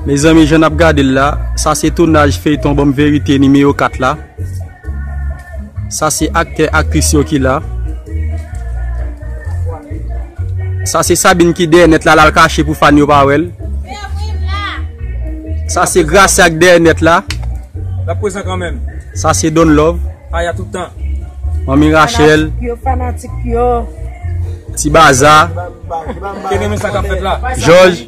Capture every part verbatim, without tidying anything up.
Mezanmi, jan n ap gade l la, sa se tounaj feyton Banm Verite nimewo kat la. Sa se aktè, aktris yo ki la. Sa se Sabine ki dèyè nèt la, l al kache pou fan yo pa wè l. Sa se Gracia k dèyè nèt la. L ap prezan kanmenm. Sa se Don Love. Aya tout tan. Manmi Rachel. Fanatik yo, fanatik yo. Ti Baza. Te renmen sa k ap fèt la. Jòj.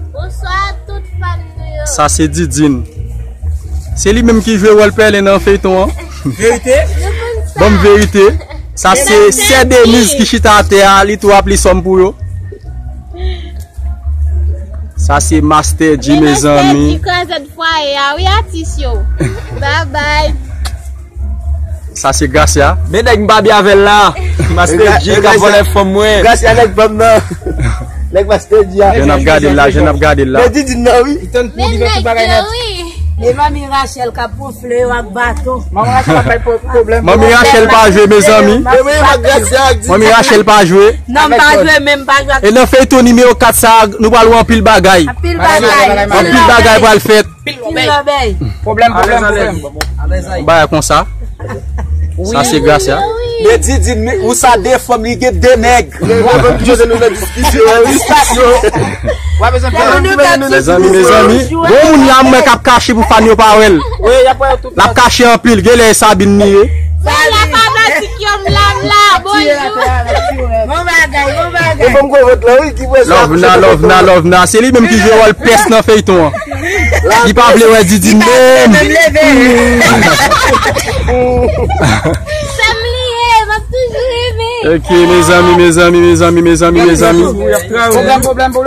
Bonswa tout fan nou yo. Sa se Didine. Se li menm ki jwe wòl Pèlen nan feyton an. Verite. Banm Verite. Sa se Sè Deniz ki chita atè a, li tou ap li sòm pou yo. Sa se Master G, mezanmi. Master G krazèd fwaye a, wi, atis yo. Babay. Sa se Gracia. Men nèg m pa byen avè l la. Master G k ap vòlè fanm mwen. Gracia nèg fanm nan. Nèg Master G a. Jan n ap gade l la, jan n ap gade l la. Men Didine nan, wi. Men nèg yo, wi. Men manmi Rachel k ap wonfle yo ak baton. Manmi Rachel pa jwe, mezanmi. Manmi Rachel pa jwe. Non, m pa jwe, men m pa jwe ak... E nan feyton nimewo kat sa, nou pral wè anpil bagay. Anpil bagay. Anpil bagay pral fèt. Pil lòbèy. Pwoblèm, pwoblèm, pwoblèm. Yon bagay konsa. Sa se Gracia. Men Didine, ou sa de fanm, li gen de nèg. Mezanmi, mezanmi. Gon moun la mwen k ap kache pou fan yo pa wè l. L ap kache anpil, genlè e Sabine li ye. Mwen la fanatik yo, m la, m la, bonjou. Bon bagay, bon bagay. Love na, love na, love na. Se li menm ki jwe wòl pès nan feyton an. Li pa vle wè Didine menm. Sè m li ye, m ap toujou renmen. Ok, mezanmi, mezanmi, mezanmi, mezanmi, mezanmi.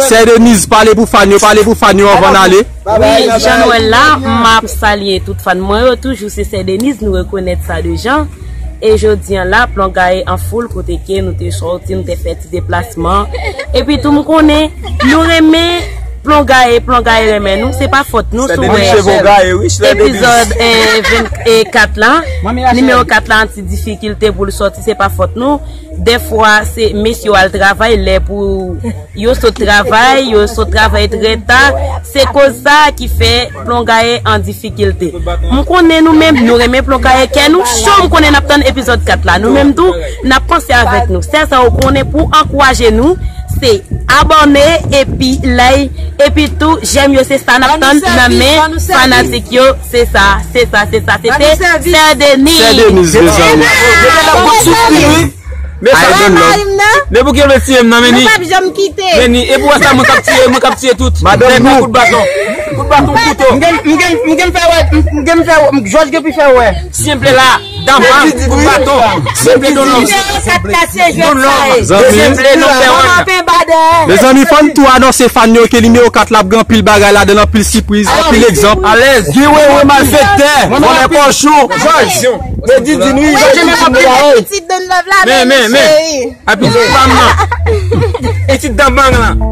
Sè Deniz, pale pou fan yo, pale pou fan yo anvan n ale. Wi, jan nou wè l la, m ap salye tout fan mwen yo, toujou se Sè Deniz, nou rekonèt sa de jan. E jodi an la, Plongaye an foul, kote ke nou te sòti, nou te fè ti deplasman. Epi tou, m konnen nou renmen Plongaye, Plongaye renmen nou, se pa fòt nou si w wè epizòd, eh, vennkat la, nimewo kat la, an ti difikilte pou l sòti, se pa fòt nou. Dèfwa, se mesye yo al travay, lè pou yo sot travay, yo sot travay trè ta. Se koz sa a ki fè Plongaye an difikilte. M konnen nou menm, nou renmen Plongaye, kè nou cho, m konnen n ap tann epizòd kat la. Nou menm tou, n ap panse avèk nou. Sèl sa ou konnen pou ankouraje nou, se abòne, epi like, epi tou, jèm yo, se sa n ap tann nan men fanatik yo. Se sa, se sa, se sa, se te Sè Deniz. Sè Deniz, mezanmi. Depi lè m ap soufri, wi. Men sa, men pou ki yo vle tiye m nan, men ni. Men ni, e pou wè sa, mwen k ap tiye, mwen k ap tiye tout. Madanm nou. Kout baton. Kout baton, kouto. M gen, m gen, m gen fè wè, m gen fè wè, Jòj gen pi fè wè. Senple la, dan bang, kout baton. Senple don lòv. Don lòv. Senple non fè wè. Mezanmi, fò n tou anonse fan yo ke nimewo kat la ap gen anpil bagay ladan l, anpil sipriz, anpil egzanp. Alèz. Gen wewe malfektè, vòlè kòchon. Jòj. Men Didine, wi. Pitit Don Love la, men, men, men, men. Epi se fanm nan. Pitit dan bang lan.